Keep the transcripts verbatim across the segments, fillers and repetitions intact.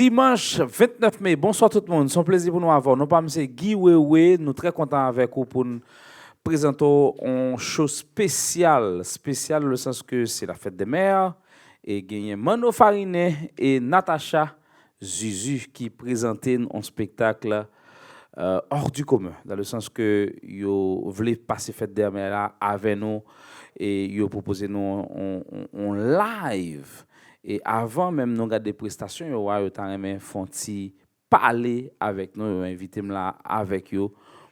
Dimanch vennèf me, bonswa tout moun. Se yon plezi pou nou avè w. Non pa m se Guy Wewe. Nou trè kontan avèk ou pou n prezante w yon show espesyal. Espesyal nan le sans ke se la fèt dè mè. E genyen Manno Farinen e Natacha Zuzu ki prezante n yon spektak euh, hors du commun, dans le sens ke yo vle pase fèt dè mè la avè nou e yo pwopoze nou yon live. E avan menm nou gade prestasyon yo a, yo ta renmen fè yon ti pale avèk nou, yo envite m la avèk yo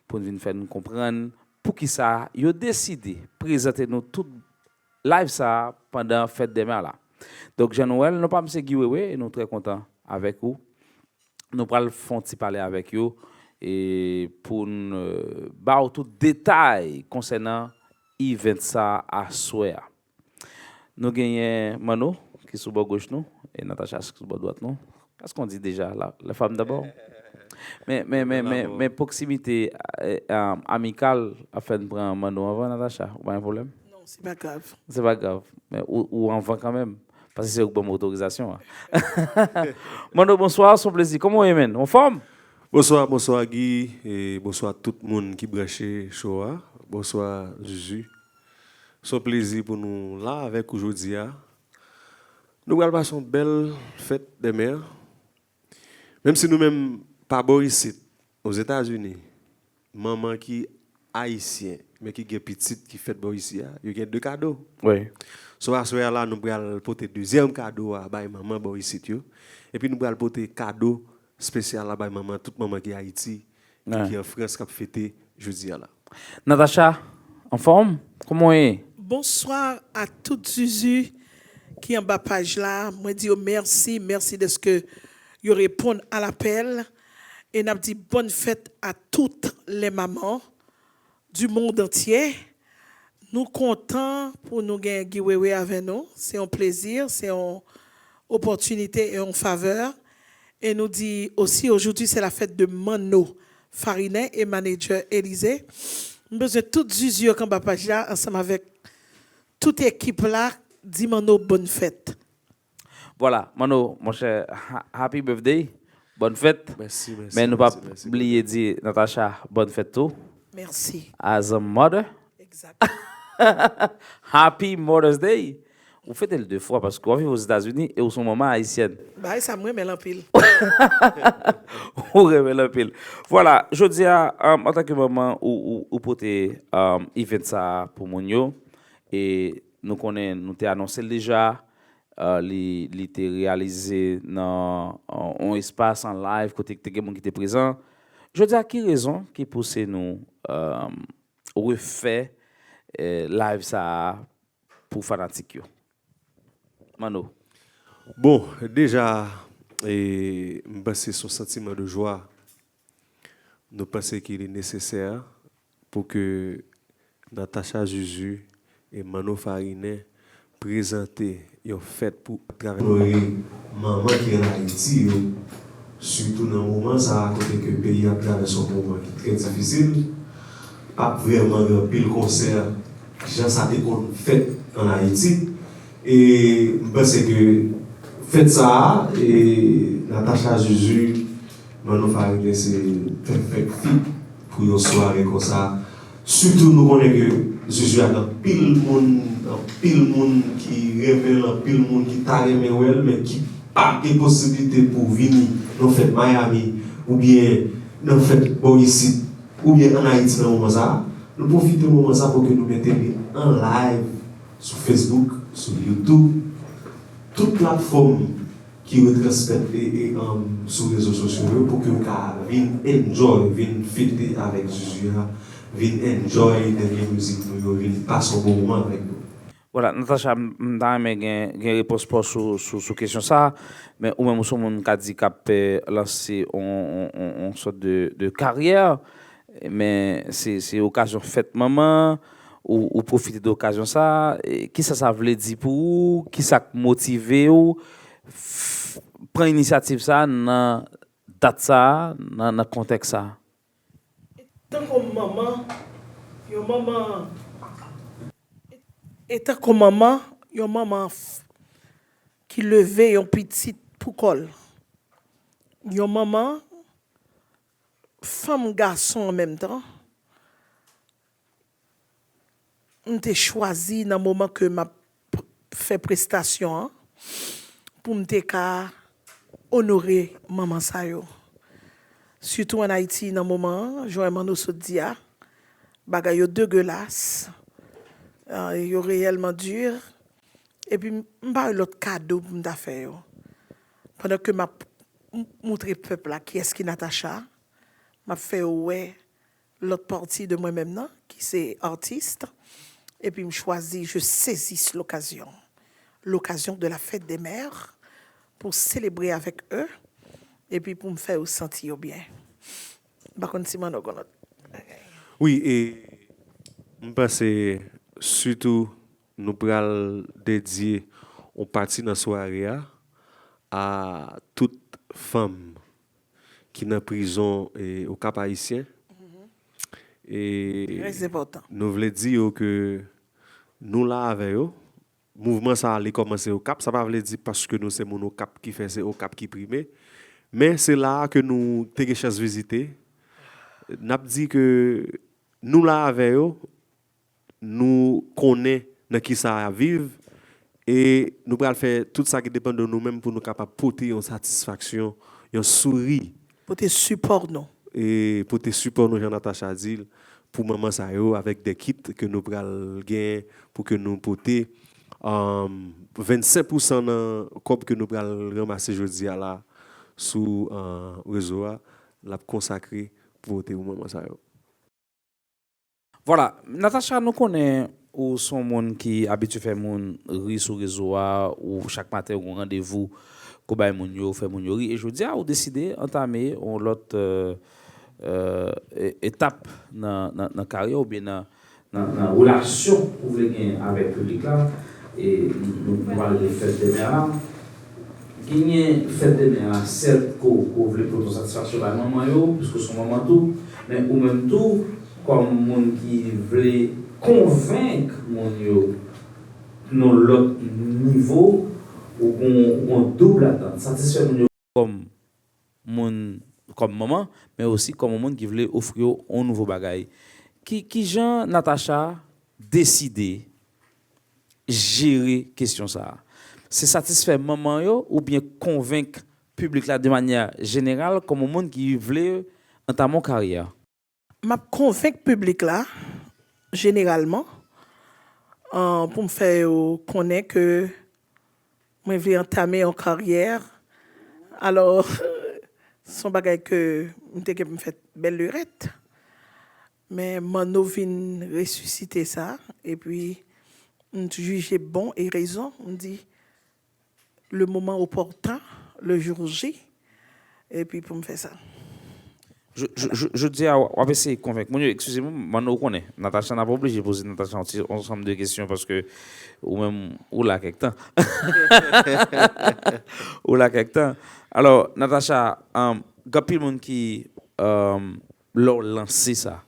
pou n vin fè n konprann poukisa yo deside prezante nou tout live sa a pandan fèt dè mè la. Donk, Jean Noël, non pa m se Guy Wewe, e nou trè kontan avèk ou. Nou pral fè yon ti pale avèk yo e pou n euh, ba w tout detay konsènan event sa a aswè a. Nou genyen Manno ki sou bò goch nou e Natacha ki sou bò dwat nou. Èske w di deja la, la femme d'abord? Men, men, men, men, men pwoksimite eh, eh, amikal ap fè n pran Manno anvan Natacha, ou pa gen pwoblèm? Non, se pa grav. Se pa grav. Men ou, ou anvan kanmenm. Paske se ou k ban m otorizasyon an. Manno, bonswa, se yon plezi. Kòman w ye, menn? Anfòm? Bonswa, bonswa Guy, e bonswa tout moun ki branche show a. Bonswa Zuzu. Se yon plezi pou nou la avèk ou jodi a. Nou pral pase yon bèl fèt dè mè. Menm si nou menm pa bò isit, Ozetazini, manman ki ayisyen, men ki gen pitit ki fèt bò isi a, yo gen de kado. Wi. So aswè a la, nou pral pote dezyèm kado a bay manman bò isit yo. Epi nou pral pote kado espesyal la bay manman, tout manman ki Ayiti, e ki an Frans k ap fete jodi a la. Natacha, anfòm? Kòman w ye? Bonswa a tout Zuzu ki anba paj la. Mwen di yo mèsi, mèsi dèske yo reponn a lapèl. E n ap di bòn fèt a tout lè manman du monde entier. Nou kontan pou nou gen Guy Wewe avè nou. Se yon plezi, se yon opòtinite e yon favè. E nou di osi, aujourd'hui, c'est la fête de Manno Farinen e manager Elysée. M bezwen tout Zuzu yo k anba paj la, ansanm avèk tout ekip la, di Manno bòn fèt. Vwala, Manno, monchè, ha- happy birthday, bòn fèt. Mèsi, mèsi. Men nou pa bliye di Natacha bòn fèt tou. Mèsi. As a mother. Exact. Happy Mother's Day. Ou fete l de fwa paske w ap viv Ozetazini e ou se yon manman ayisyèn. Bagay sa m renmen l anpil. Ou renmen l anpil. Vwala, jodi a, um, antanke manman, ou, ou, ou pote um, event sa a pou moun yo. E nou konnen, nou te anonse l deja. Uh, li, li te reyalize nan uh, yon espas an live kote te gen moun ki te prezan. Jodi a, ki rezon ki pouse nou um, refè eh, live sa a pou fanatik yo? Manno. Bon, deja, e, m panse se yon santiman de jwa. Nou panse ke li nesesè pou ke Natacha Zuzu e Manno Farinen prezante yon fèt pou atravè onore manman ki ann Ayiti yo, sitou nan moman sa a kote ke peyi a ap travèse yon moman ki trè difisil. P ap vrèman gen anpil konsè jan sa te konn fèt ann Ayiti. E m panse ke fèt sa a, e Natacha Zuzu, Manno Farine se pèfèk fit pou yon sware konsa. Sitou nou konnen ke Zuzu a gen anpil moun, anpil moun ki renmen l, anpil moun ki ta renmen wè l, men ki pa gen posiblite pou vini nan fèt Miami oubyen nan fèt bò isit oubyen ann Ayiti nan moman sa a. Nou pwofite moman sa pou ke nou mete li an live sou Facebook, sou YouTube, tout platfòm ki retransmèt e, e, um, sou rezo sosyo yo pou ke w ka vin enjoy, vin fete avèk Zuzu a, vin enjoy dènye mizik nou yo, vin pase yon bon moman avèk nou. Vwala, Natacha, m m ta renmen gen, gen repons pa w sou, sou, sou kesyon sa a, men ou menm ou se yon moun m ka di k ap eh, lanse yon, yon, yon, yon sòt de, de karyè. Men se, se okazyon fèt manman, ou, ou pwofite de okazyon sa a. E kisa sa vle di pou ou? Kisa k motive w f- pran inisyativ sa a nan dat sa a, nan, nan kontèks sa a? Tankou manman, yon manman, e tankou manman, yon manman f- ki leve yon pitit pou kò l. yon manman, fanm, gason an menm tan, m te chwazi nan moman ke m ap fè prestasyon an pou m te ka onore manman sa yo. Sitou ann Ayiti nan moman an, jan Manno sot di a, bagay yo degelas, euh, yo reyèlman di, epi m pa wè lòt kado pou m ta fè yo. Pandan ke m ap m- moutre pèp la kiyès ki Natacha, m ap fè yo wè lòt pati de mwen menm nan, ki se atis, epi m chwazi, je saisis l'occasion, l'occasion de la fête des mères, pou selebre avèk yo, epi pou m fè yo santi yo byen. M pa konn si Manno konn lòt. Wi, e m panse sitou nou pral dedye yon pati nan sware a a tout fanm ki nan prizon e Okap Ayisyen. E Trè enpòtan. Nou vle di yo ke nou la avè yo. Mouvman sa a, li kòmanse Okap. Sa pa vle di paske nou se moun Okap ki fè se Okap ki prime. Men se la a ke nou te gen chans vizite. N ap di ke nou la avè yo, nou konnen nan ki sa y ap viv, e nou pral fè tout sa ki depann de nou menm pou nou kapab pote yon satisfaksyon, yon souri. Pote sipò nou. E pote sipò nou, jan Natacha di l, pou manman sa yo, avèk de kit ke nou pral gen pou ke nou pote. Vennsenk pousan nan kòb ke nou pral ranmase jodi a la sou rezo a, l ap konsakre pou pote pou manman sa yo. Vwala, Natacha, nou konnen ou se yon moun ki abitye fè moun ri sou rezo a, ou chak maten ou gen yon randevou ke w bay moun yo, ou fè moun yo ri. E jodi a, ou deside antame yon lòt etap nan karyè w oubyen nan relasyon ou vle gen avèk piblik la. E nou pale de fèt de mè la. Genyen fèt de mè a, sèt ke w vle pote yon satisfaksyon bay manman yo, piske w se yon manman tou, men ou menm tou, kòm moun ki vle konvenk moun yo nan yon lòt nivo, ou gen yon doub atant, satisfè moun yo kòm moun, kòm manman, men osi kòm yon moun ki vle ofri yo yon nouvo bagay. Ki, kijan Natacha deside jere kesyon sa a? Se satisfè manman yo oubyen konvenk piblik la de manyè jeneral kòm yon moun ki vle antame yon karyè? M ap konvenk piblik la, jeneralman, pou m fè yo konnen ke mwen vle antame yon karyè. Alò, se yon bagay ke m te gen pou m fè bèl lerèt. Men Manno vin resisite sa, epi m jije bon e rezon, m di, le moment opportun, le jour J, epi pou m fè sa. Jodi a, w ap eseye konvenk moun yo, eskize m, Manno, ou konnen, Natacha, n ap oblije poze Natacha yon ti ansanm de kesyon, paske ou menm, ou la kèk tan. Ou la kèk tan. Alò, Natacha, gen anpil moun ki, lè w lanse sa,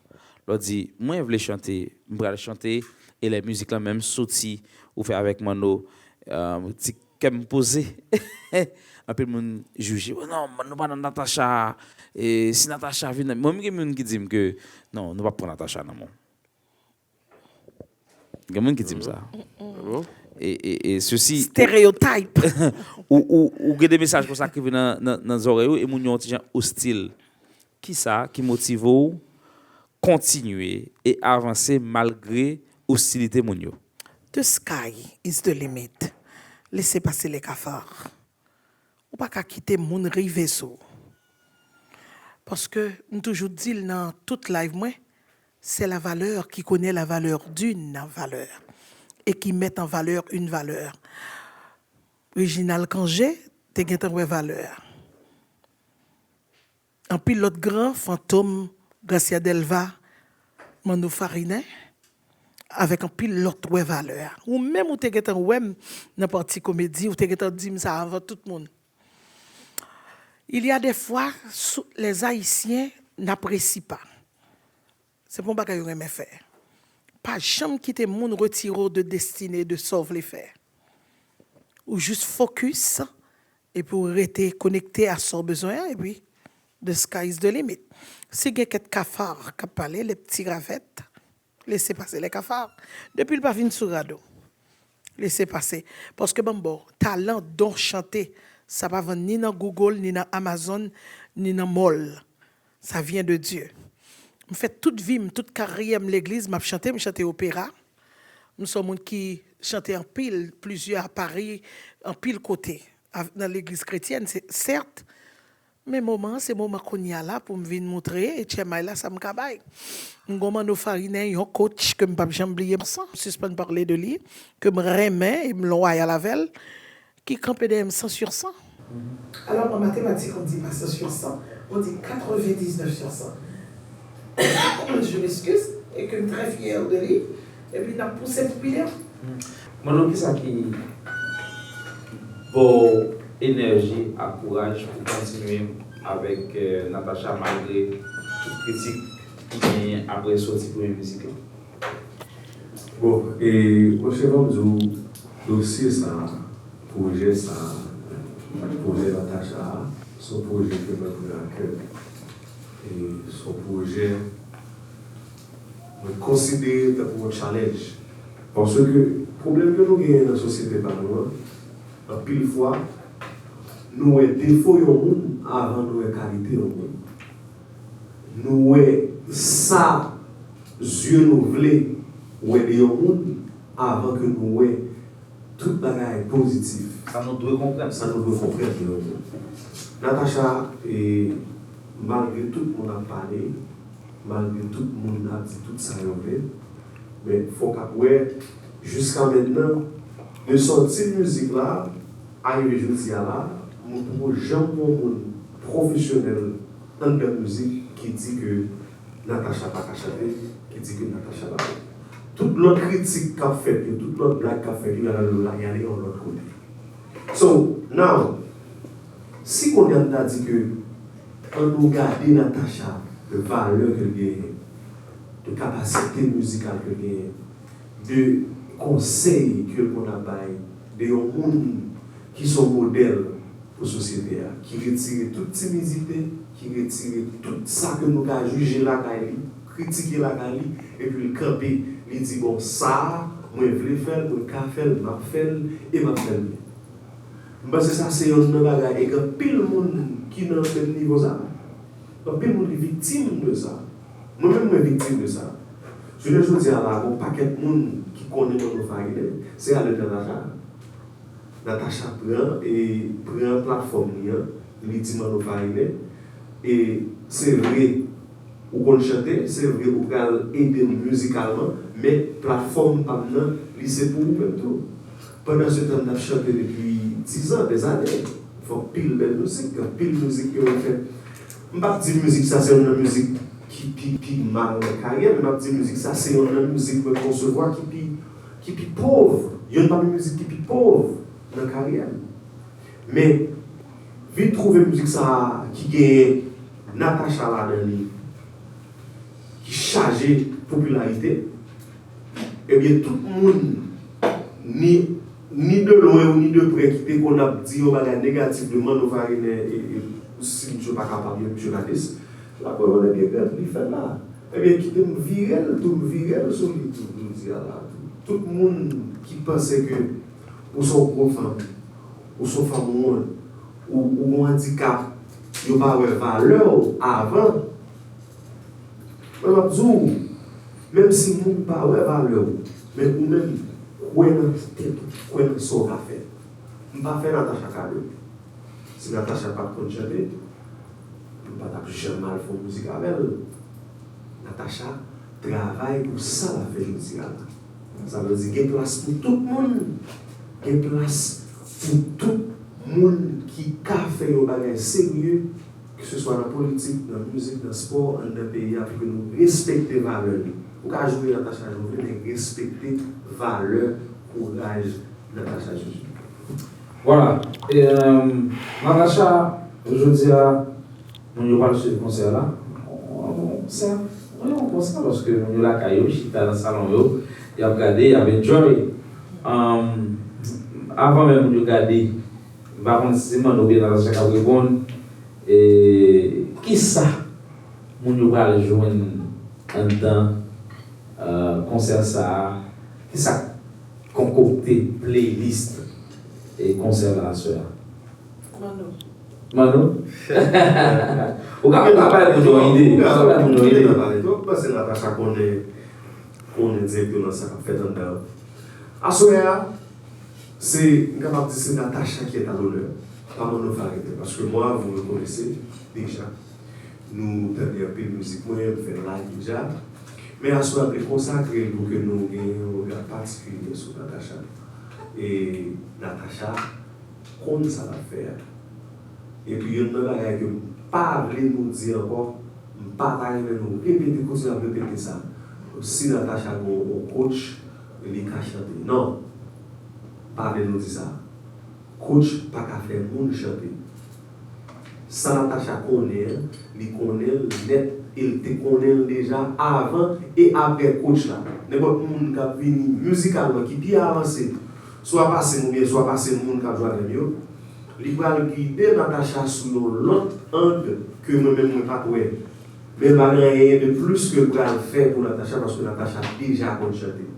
lè w di, mwen vle chante, m pral chante, e lè mizik lan menm soti, ou fè avèk Manno, ti kè m poze. Anpil moun jije, oh non, nou pa nan Natacha. E si Natacha vin, mwen menm gen moun ki di m ke non, nou p ap pran Natacha nan men w. Gen moun ki di m sa. E, e, e sesi, Stereotype. Ou, ou, ou gen de mesaj konsa ki vin nan, nan, nan zòrèy ou e moun yo yon ti jan ostil. Kisa ki motive w kontinye e avanse malgre ostilite moun yo? The sky is the limit. Laissez passer les cafards. Ou pa ka kite moun rive sou ou. Paske m toujou di l nan tout live mwen, c'est la valeur qui connaît la valeur d'une valeur et qui met en valeur une valeur. Reginald Cangé te gentan wè valè a. Anpil lòt gran, Fantom, Gracia Delva, Manno Farinen, avèk anpil lòt wè valè a. Ou menm ou te gentan wè m nan pati komedi, ou te gentan di m sa avan tout moun. Il y a des fois, sou- les Haïtiens n'apprécient pas. Se pa yon bagay yo renmen fè. Pa janm kite moun retire w de destine, de sa w vle fè. Ou jis fokis Epi w rete konekte a sa w bezwen an, epi the sky is the limit. Si gen kèk kafa k ap pale, les petits ravèt, lese pase les cafards. Depi l pa vin sou rad ou, lese pase. Paske ban m ba w, talan, don chante, sa pa vann ni nan Google, ni nan Amazon, ni nan mall. Ça vient de Dieu. M fè tout vi m, tout karyè m legliz, m ap chante, m chante opera. M se yon moun ki chante anpil, plizyè a Paris, anpil kote, nan legliz kretyèn, sèt. Men moman an, se moman kounye a la pou m vin montre H M I la sa m ka bay. M gon Manno Farinen, yon coach ke m p ap janm bliye m san, sispann pale de li, ke m renmen e m lwayal avè l, ki kanpe dèyè m san sur san. Alors, en mathématiques, on ne dit pas cent sur cent, on dit quatre-vingt-dix-neuf sur cent. Je m'excuse, et que m très fière de lui, et puis n ap pouse pou pi devan. Manno, kisa ki ba w enèji ak kouraj pou kontinye avèk Natacha malgre tout kritik ki genyen apre sòti premye mizik la? Bon, e monchè, ban m di w, dosye sa a, pwojè sa a, pwojè Natacha a, se yon pwojè ke mwen pran a kè. E se yon pwojè mwen konsidere tankou yon challenge. Paske pwoblèm ke nou genyen nan sosyete pa nou an, anpil fwa, nou wè defo yon moun avan nou wè kalite yon moun. Nou wè sa zye nou vle wè de yon moun avan ke nou wè tout bagay pozitif. Sa nou dwe konprann. Sa nou dwe konprann de yon moun. Natacha, e, malgre tout moun ap pale, malgre tout moun ap di tout sa yo vle, men fòk ap wè, jiska mentnan, de sòti mizik la, arive jodi a la, nou poko janm wè yon moun pwofesyonèl anndan mizik ki di ke Natacha pa ka chante, ki di ke Natacha pa bon. Tout lòt kritik k ap fèt yo, tout lòt blag k ap fèt yo, y ale, y ale yon lòt kote. So, now, si kounye a n ta di ke an nou gade Natacha, de valè ke l genyen, de kapasite mizikal ke l genyen, de konsèy ke l konn ap bay, de yon moun ki se yon modèl pou sosyete a, ki retire tout timidite, ki retire tout sa ke nou ka jije lakay li, kritike lakay li, epi l kanpe, li di, bon, sa a, mwen vle fè l, mwen ka fè l, m ap fè l, e m ap fè l byen. M panse sa se yonn nan bagay, e gen anpil moun ki nan menm nivo sa. Anpil moun ki viktim de sa. Mwen menm, mwen viktim de sa. Jounen jodi a la, gen yon pakèt moun ki konnen Manno Farinen, se a lè Natacha. Natacha pran, e pran platfòm li an, li di Manno Farinen, e se vre, ou konn chante, se vre, ou pral ede m mizikalman, men platfòm pa m nan, li se pou ou menm tou. Pandan se tan, m t ap chante depi diz an, dèzane, m fè anpil bèl mizik, anpil mizik ke mwen fè. M p ap di mizik sa se yonn nan mizik ki pi, pi mal nan karyè m, m ap di mizik sa se yonn nan mizik mwen konsevwa ki pi, ki pi pòv, yonn pami mizik ki pi pòv nan karyè m. Men, vin twouve mizik sa a ki genyen Natacha ladan li, ki chaje popilarite, ebyen, tout moun, ni, ni de lwen ou ni de prè, ki te konn ap di yon bagay negatif de Manno Farinen, e, e, si misye pa kapab, ebyen, misye ka des-, l ap wè, ebyen, gad, li fè l la. Ebyen, kite m vire l tou, m vire l sou li tou, jodi a la tou. Tout moun ki panse ke ou se yon gwo fanm, ou se yon fanm won, ou, ou gen yon andikap, yo pa wè valè w avan. Mwen, m ap di w, menm si moun pa wè valè w, men ou menm, kwè nan tèt ou, kwè nan sa w ka fè. M pa fè Natacha kado. Si Natacha pa t konn chante, m pa t ap janm al fè yon mizik avè l. Natacha travay pou sa l ap fè jodi a la. Sa vle di gen plas pou tout moun. Gen plas pou tout moun ki ka fè yon bagay serye, keseswa nan politik, nan mizik, nan spò, anndan peyi a, pou ke nou respekte valè li. Ou ka joure Natacha jan w vle, men respekte valè, kouraj Natacha Joujou. Vwala. E, euh, Natacha, jodi a, moun yo pral swiv konsè la. Yon konsè, wi, yon konsè, paske moun yo lakay yo, chita nan salon yo, y ap gade, y ap enjoy. Um, avan menm moun yo gade, M pa konn si se Manno oubyen Natacha k ap reponn. E, kisa moun yo pral jwenn anndan, eh, konsè sa a? Kisa k konkokte playlist e konsè la aswè a? Manno. Manno? Ou ka, ou ka bay moun yon ide. Ou ka bay moun yon ide. Ou ka pale. Ou panse Natacha konnen, konnen direkteman sa k ap fèt anndan? Aswè a, se, m kapab di se Natacha qui est à l'honneur. Pa Manno Farine, paske moi, vous me connaissez déjà. Nou tande anpil mizik mwen, m fè live deja. Men aswè a, m vle konsakre l pou ke nou gen yon rega patikilye sou Natacha. E Natacha konn sa l ap fè a. Epi youn nan bagay ke m pa vle nou di ankò, m pa ta renmen nou repete, kontinye ap repete sa. Si Natacha gen yon coach, li ka chante. Non. M pa vle nou di sa. Coach pa ka fè moun chante. Sa Natacha konnen an, li konnen l nèt, e l te konnen l deja avan e aprè coach la. Nenpòt moun k ap vini mizikalman ki pi avanse, swa pase m oubyen swa pase moun k ap jwe avè m yo, li pral gide Natacha sou yon lòt ang ke mwen menm mwen pa t wè. Men l pa gen anyen de plis ke l pral fè pou Natacha, paske Natacha deja konn chante.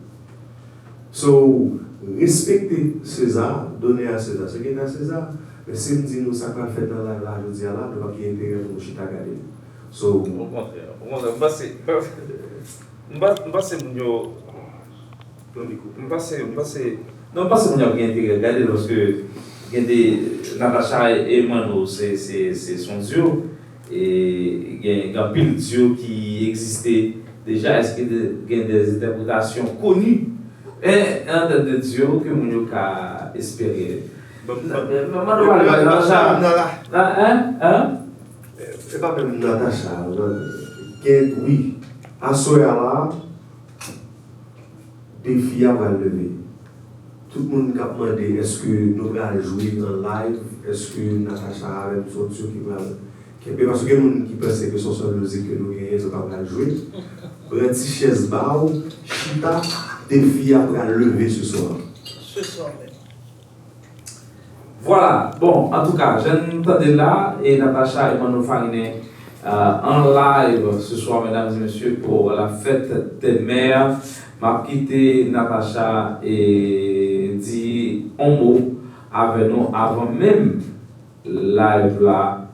So, respekte César, donner à César ce qui est à César. Men si m di nou sa k pral fèt nan live la jodi a la, nou p ap gen enterè pou nou chita gade l. So, okontrè, okontrè, m panse, m pa, m panse moun yo, m panse, m panse, non, m panse moun yo ap gen enterè gade l, paske gen de, Natacha e Manno, se, se, se, se yon duo, e gen, gen anpil duo ki egziste deja, èske de, gen de entèpretasyon koni, en, an tèm de duo ke moun yo ka espere? Bon, Manno pale, Natacha, en, en? E pa menm Natacha, gen, wi, aswè a la, defi a pral leve. Tout moun k ap mande èske nou pral jwe an live, èske Natacha avè m se yon duo ki pral kenbe, paske gen moun ki panse ke se yon sèl mizik ke nou genyen, nou pa pral jwe. Pran ti chèz ba w, chita, defi a pral leve se swa. Se swa menm. Vwala, bon, antouka, jan n tande l la, e Natacha e Manno Farine, euh, en live ce soir, mesdames et messieurs, pour la fête des mères. M ap kite Natacha e di yon mo avè nou avan menm live la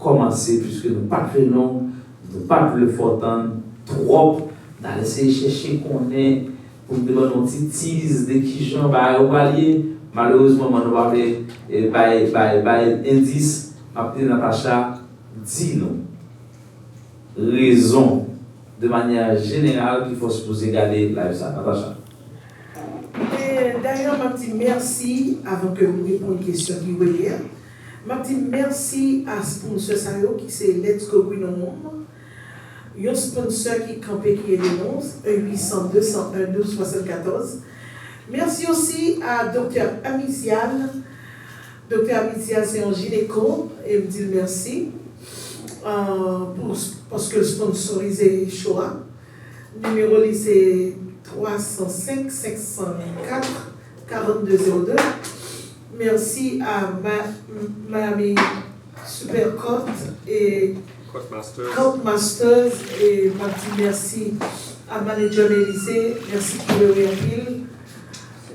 kòmanse, piske nou pa t vle long, nou pa t vle fè w tann twòp. N al eseye chèche konnen pou n te ban nou yon ti tease de kijan bagay yo pral ye. Malerezman, Manno pa vle, eh, bay, bay, bay endis. M ap kite Natacha di nou rezon, de manyè jeneral, ki fè w sipoze gade live sa. Natacha. E dayè, m ap di mèsi, avan ke m reponn kesyon ki rele a. M ap di mèsi a sponsor sa yo, ki se Let's Go Green Home, yon sponsor ki kanpe, ki ede nou, un huit cent deux cent un douze soixante-quatorze. Mèsi osi a Doktè Amizial. Doktè Amizial se yon jineko, e m di l mèsi, euh, pou, paske l sponsorize show a. Nimewo li se twa san senk, senk san kat, karannde zewo de. Mèsi a Ma-, Miami Super Court e Court Masters. Court Masters, e m ap di mèsi a manager Melise, mèsi ki wewe anpil.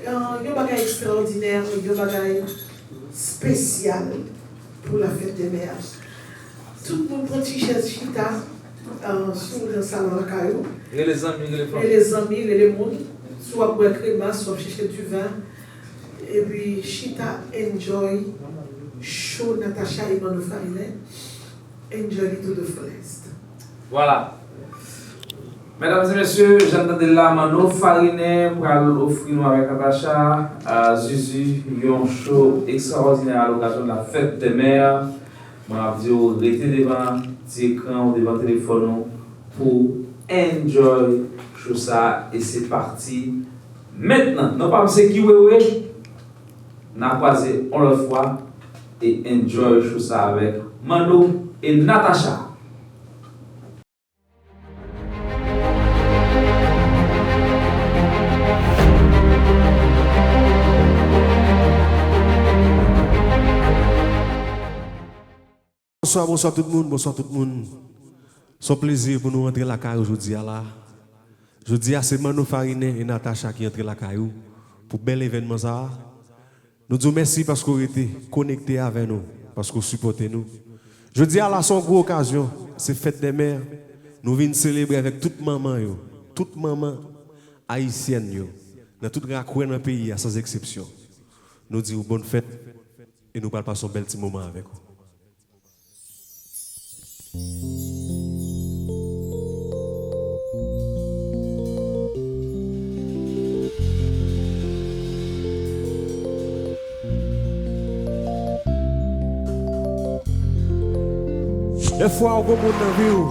Euh, yon bagay ekstraòdinè, yon bagay espesyal pou la fête des mères. Tout moun pran ti chèz chita, euh, sou nan salon lakay ou. Rele zanmi, rele fanmi. Rele zanmi, rele moun. Si w ap bwè kremas, si w ap chèche diven, epi chita, enjoy show Natacha e Manno Farine. Enjoy it to the fullest. Vwala. Medam e mesye, jan n tande l la, Manno Farine pral ofri nou avèk Natacha, a, Zuzu, yon show ekstraòdinè a lokazyon de la fête des mères. Mwen ap di w, rete devan ti ekran ou, devan telefòn ou, pou enjoy show sa, e se pati mentnan. Non pa m se Kiwewe. N a kwaze yon lòt fwa e enjoy show sa avèk Manno e Natacha. Bonswa, bonswa tout moun, bonswa tout moun. Se yon plezi pou nou rantre lakay ou jodi a la. Jodi a, se Manno Farinen e Natacha ki antre lakay ou pou bèl evènman sa a. Nou di w mèsi paske w rete konekte avè nou, paske w sipòte nou. Jodi a la, se yon gwo okazyon, se fèt dè mè. Nou vin selebre avèk tout manman yo, tout manman ayisyèn yo, nan tout rakwen nan peyi a, san eksepsyon. Nou di w bòn fèt e nou pral pase yon bèl ti moman avèk ou. Dèfwa, w gon moun nan vi w,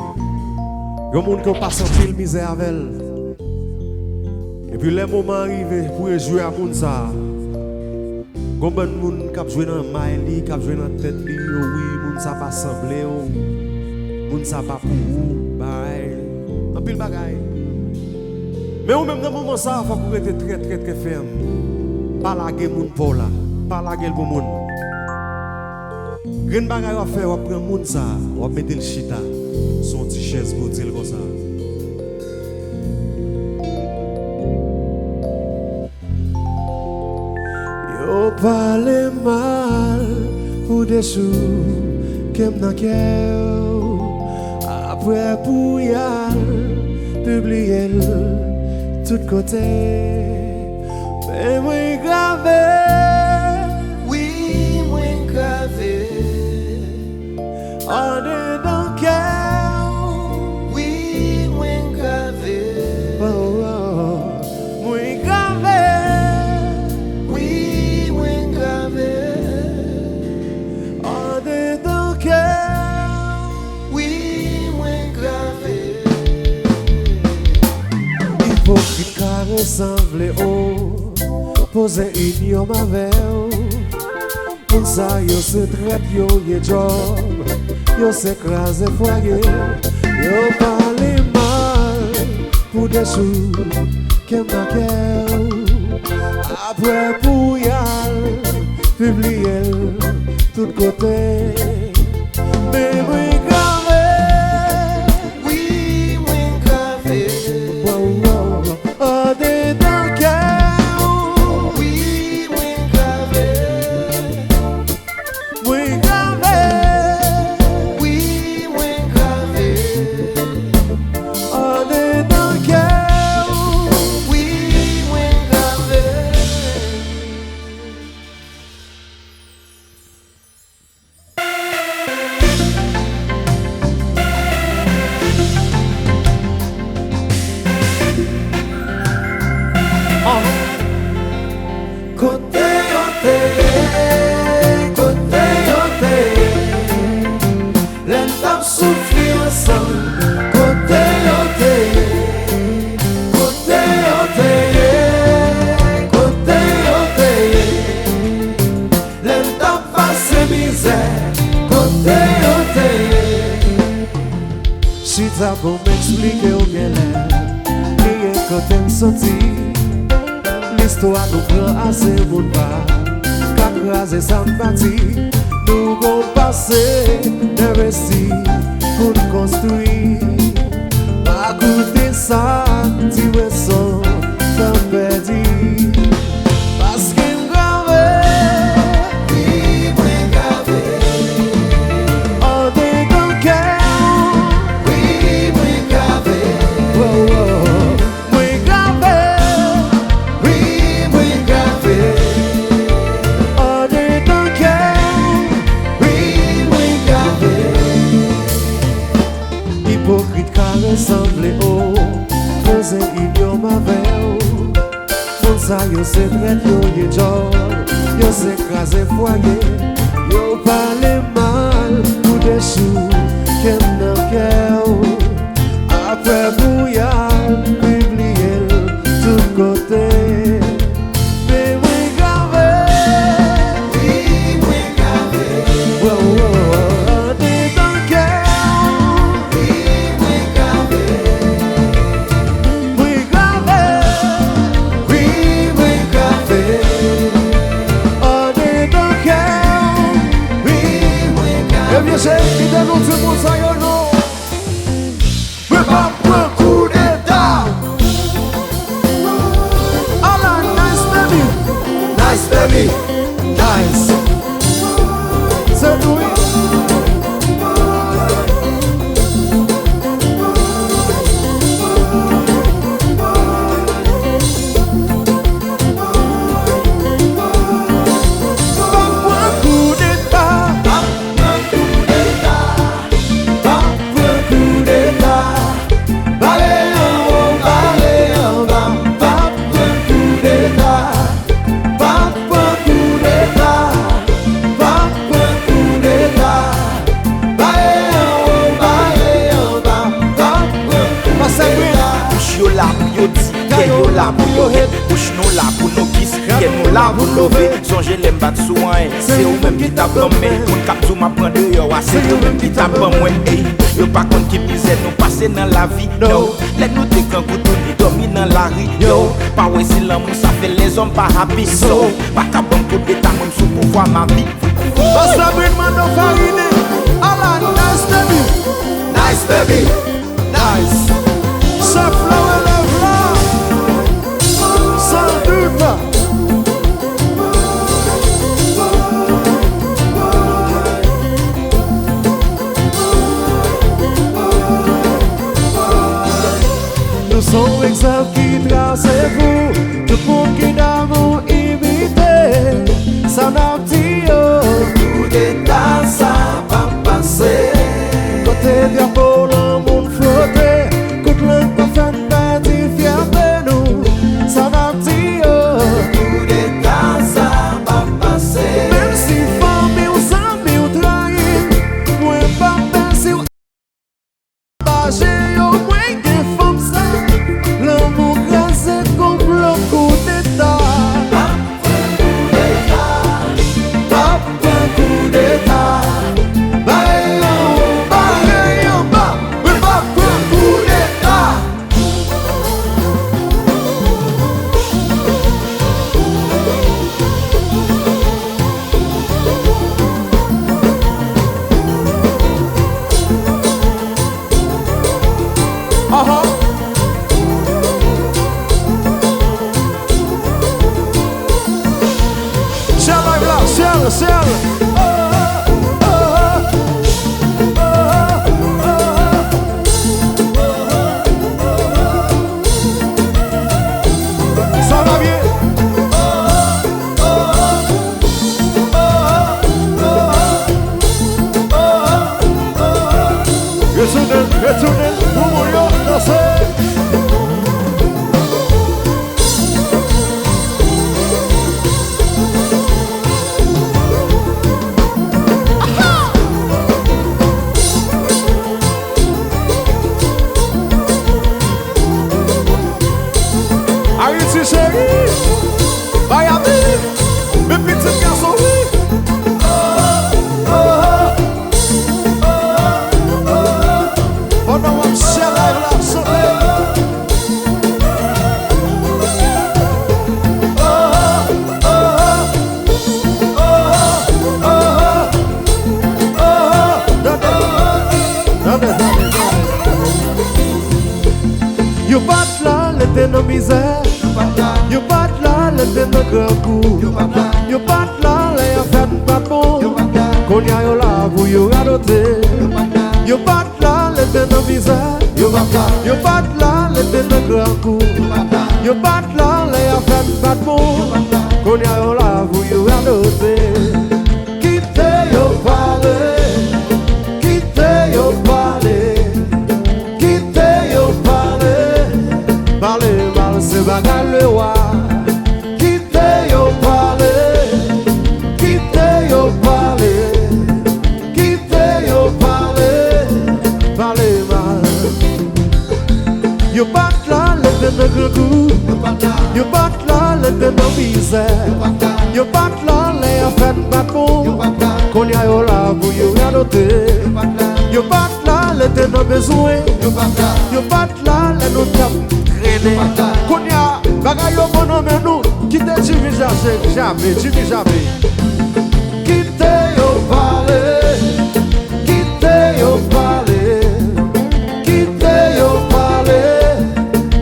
yon moun ke w pase anpil mizè avè l. Epi lè moman an rive pou rejwi a moun sa a, gon bann moun k ap jwe nan may li, k ap jwe nan tèt li, yo wi, moun sa pa sanble w, moun sa pa pou ou, bay, anpil bagay. Men ou menm nan moman sa a, fòk ou rete trè, trè, trè fèm. Pa lage moun pa w la, pa lage l pou moun. Grenn bagay w ap fè, w ap pran moun sa a, w ap mete l chita sou yon ti chèz kote l konsa. Yo pale mal pou Dechou, kè m nan kè w. Apre pou y al pibliye l tout kote. Men mwen grave. Wi, mwen grave. Andedan kè w. Wi, mwen grave. Oh, oh, oh. Mwen grave. Wi, mwen grave. Andedan kè w. Wi, mwen grave. Ipokrit ka resanble o poze inyòm avè w. Moun sa yo se trèt yo ye djòb, yo se kraze fwaye, yo pale mal pou Dechou, kè m nan kè w. Apre pou y al pibliye l tout kote. Men mwen grave. Wi, mwen grave. Wow, wow. Andedan kè w. Wi, mwen grave. Mwen grave. Wi, mwen grave. Andedan kè w. Wi, mwen grave. Kote yo te ye, kote yo te ye, lè n t ap soufri ansanm, kote yo te ye, kote yo te ye, kote yo te ye. Lè n t ap pase mizè, kote yo te ye? Chita pou m eksplike w genlè, bliye kote m soti. Listwa nou pran ase moun pa ka kraze sa n bati. Nou gon pase, envesti pou n konstwi. Pa koute sa ti wè son tan pèdi. Paske m grave. Wi, mwen grave. Andedan kè w. Wi, mwen grave. Oh, oh. Mwen grave. Wi, mwen grave. Andedan kè w. Wi, mwen grave. Ipokrit ka resanble o poze inyòm avè w. Moun sa yo se trèt, yo ye djòl, yo se kraze fwaye, yo pale mal pou Dechou, kè m nan kè w. Apre pou y al pibliye l tout kote. Men mwen grave. Wi, mwen grave. Wow, wow, wow. Andedan kè w. Wi, mwen grave. Mwen grave. Wi, mwen grave. Andedan kè w. Wi, mwen grave. Ebyen, cheri, kite Nou la pou nou kis, kè nou la pou n love. Sonje lè m pa t sou anyen, se ou menm ki t ap ban m men. Moun k ap di w m ap pran deyò a, se yo menm ki t ap ban mwen. Ey, yo pa konn ki mizè nou pase nan lavi. No, lè nou te grangou, tounen dòmi nan lari. Yo, pa wè si lanmou sa fè lèzòm pa happy. So, pa ka ban m koudeta, mwen m sou pouvwa mavi. Bòs la vin mande w farine. Ala nice baby. Nice baby. Nice. Chèf la relève la. Sans doute. Nou se yon egzanp ki trase pou tout moun ki ta vle imite sa n ap di yo. Koudeta sa p ap pase. Kote drapo lanmou n flote, kout lang pa fè n pèdi fyète nou. Sa n ap di yo. Koudeta sa p ap pase. Menm si fanmi w, zanmi w trayi m, mwen p ap pè si w Paje yo mwen gen fanm sa. Lanmou kraze konplo koudeta. Pap pran koudeta. Pap pran koudeta. Bare yo, bare yo, pap, mwen pap pran koudeta. Aha. Share live la, share, share. Sa va byen? Retounen, retounen, pou moun yo danse. Ayiti cheri, Miami, men pitit gason wi. Pandan w ap share live la, chante. Yo pa t la lè te nan mizè. Yo pa t la lè te nan grangou. Yo pa t la lè afè n pa t bon. Kounye a yo la pou yo radote. Yo pa t la lè te nan mizè. Yo pa t la lè te nan grangou. Yo pa t la lè afè n pa t bon. Kounye a yo la pou yo radote. Kite yo pale, kite yo pale, kite yo pale. Pale mal se bagay lewa. Kite yo pale, kite yo pale, kite yo pale, pale mal. Yo pa t la lè te nan grangou. Yo pa t la lè te nan mizè. Yo pa t la lè afè n pa t bon. Kounye a yo la pou yo radote. Yo pa t la lè te nan bezwen. Yo pa t la lè nou t ap trennen. Kounye a bagay yo bon nan men nou. Kite Jimmy Jacques, Jacques, Jimmy Jacques. Kite yo pale, kite yo pale, kite yo pale.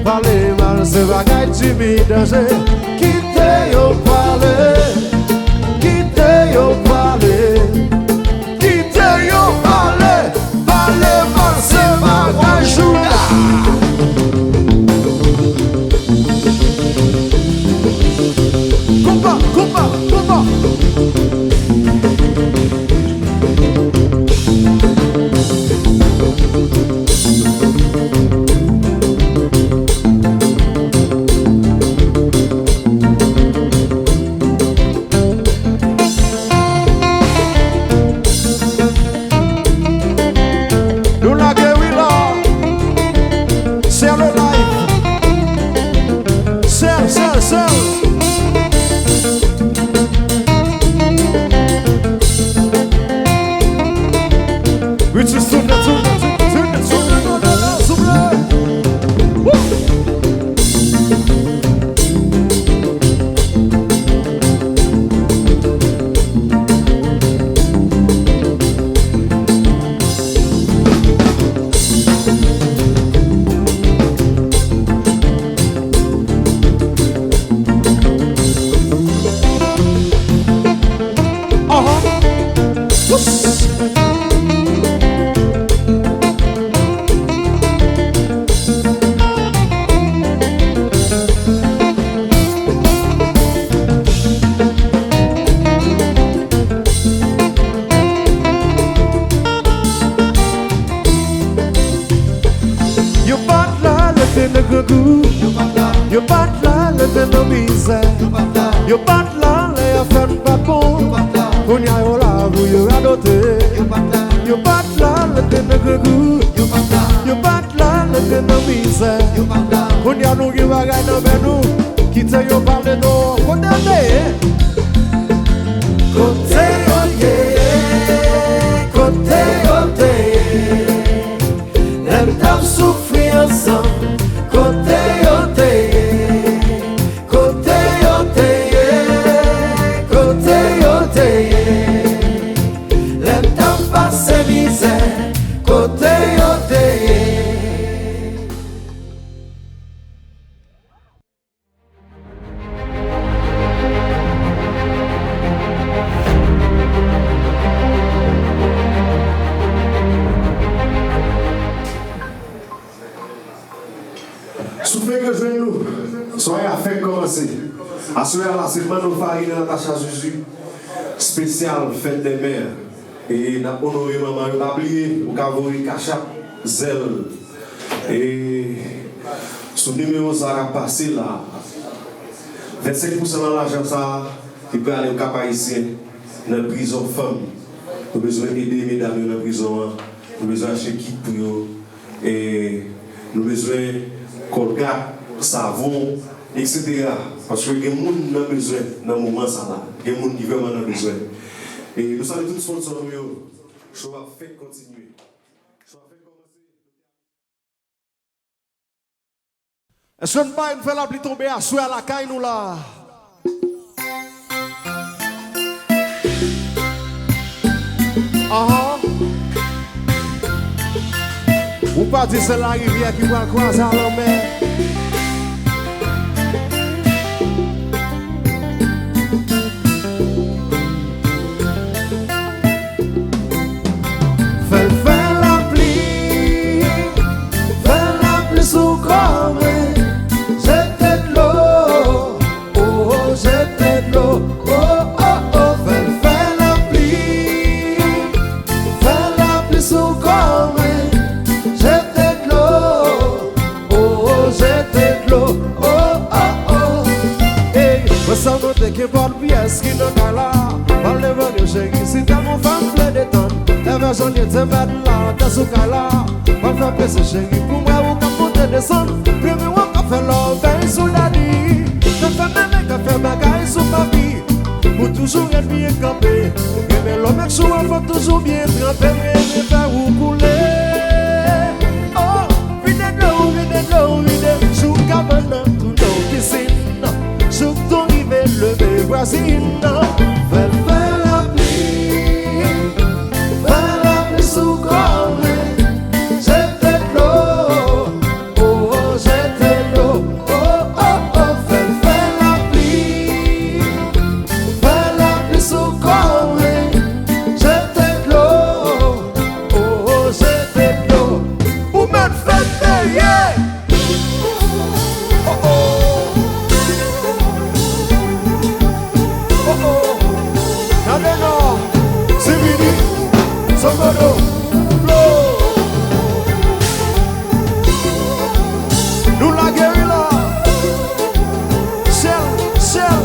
Pale mal se bagay Jimmy danje. Kite yo pale, kite yo pale, kite yo pale. Pale mal se bagay Jouda. Konpa, konpa, konpa. Yo pa t la lè n te nan mizè. Yo pa t la lè afè n pa t bon. Kounye a yo la pou yo radote. Yo pa t la lè n te nan grangou. Yo pa t la lè n te nan mizè. Kounye a nou gen bagay nan men nou. Kite yo pale nou. Kote yo te ye? Kote yo te ye? Kote yo te ye? Lè n t ap soufri ansanm, kote yo te ye? Kote yo te ye? Kote yo te ye? Lè n t ap pase mizè, kote yo te ye? Si w fenk jwenn nou, sware a fenk kòmanse. Aswè a la, se Manno Farine, Natacha Zuzu, espesyal fèt dè mè. E n ap onore manman yo. Pa bliye, ou ka voye Cash App, Zelle. E sou nimewo sa a k ap pase la, vennsenk pousan nan lajan sa a, li prale Kap Ayisyen, nan prizon fanm. Nou bezwen ede medam yo nan prizon an. Nou bezwen achte kit pou yo. E nou bezwen kòlgat, savon, etsetera. Paske gen moun nan bezwen nan moman sa la. Gen moun ki vrèman nan bezwen. E nou salye tout sponsò nou yo. Show ap fèk kontinye. Show ap fèk kòmanse. Èske n pare, n fè lapli tonbe aswè a lakay nou la? Ahan. Ou pa di se larivyè ki pral kwaze a lanmè. Fè l fè lapli, fè lapli sou kò mwen, jete dlo, oh, oh, jete dlo, oh, oh, oh, fè l fè lapli, fè lapli sou kò mwen, jete dlo, oh, oh, jete dlo, oh, oh, oh. Ey, mwen sa mwen te ke bòl Pyès ki nan kay la, pral devan yo cheri, si tèlman fè m vle detann. Lè vè jannye te mèt la, tè sou kay la, pral fè pese cheri, pou mwen ou k ap monte desann. Bebe w ap ka fè lòbèy sou dadi, ka fè meme, ka fè bagay sou papi. Ou toujou ret byen kanpe, renmen lòbèy chou an fò toujou byen tranpe, m renmen fè ou koule. Oh, vide dlo, vide dlo, vide chou kabann nan, tounen w pisin. Jouk ton rive leve vwazin nan. Fè l fè lapli, fè lapli sou kò mwen, jete dlo, oh, oh, jete dlo, oh, oh, oh, fè l fè lapli, fè lapli sou kò mwen, jete dlo, oh, oh, jete dlo. Ou mèt fèt dèyè. Oh, oh. Oh, oh. Gade non. Sibidi. Sokodo. Flo. Nou lage wi la. Shell, Shell.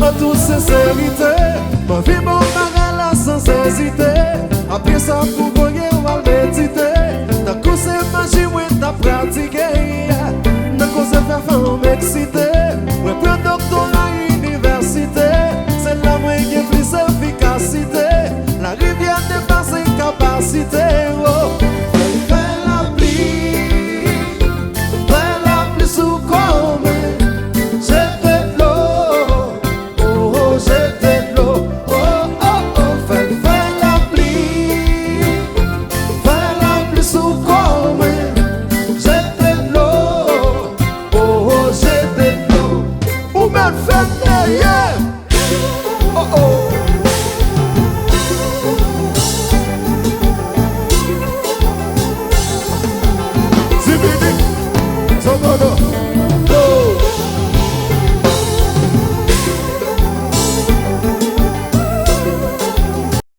An tout senserite, m anvi ba w bagay la san ezite. Apre sa pou voye w al medite. Tankou se maji mwen t ap pratike. Nan koze fè fanm eksite. Mwen pran doktora inivèsite. Se la mwen gen plis efikasite. Larivyè depase kapasite. Oh. Fè lapli, fè lapli sou kò mwen, jete dlo. Oh, oh, jete dlo, oh, oh, oh, fè l fè lapli. Fè lapli sou kò mwen, jete dlo, oh, oh, jete dlo. Ou mèt fèt dèyè. Oh, oh. Zibidi, Sokodo.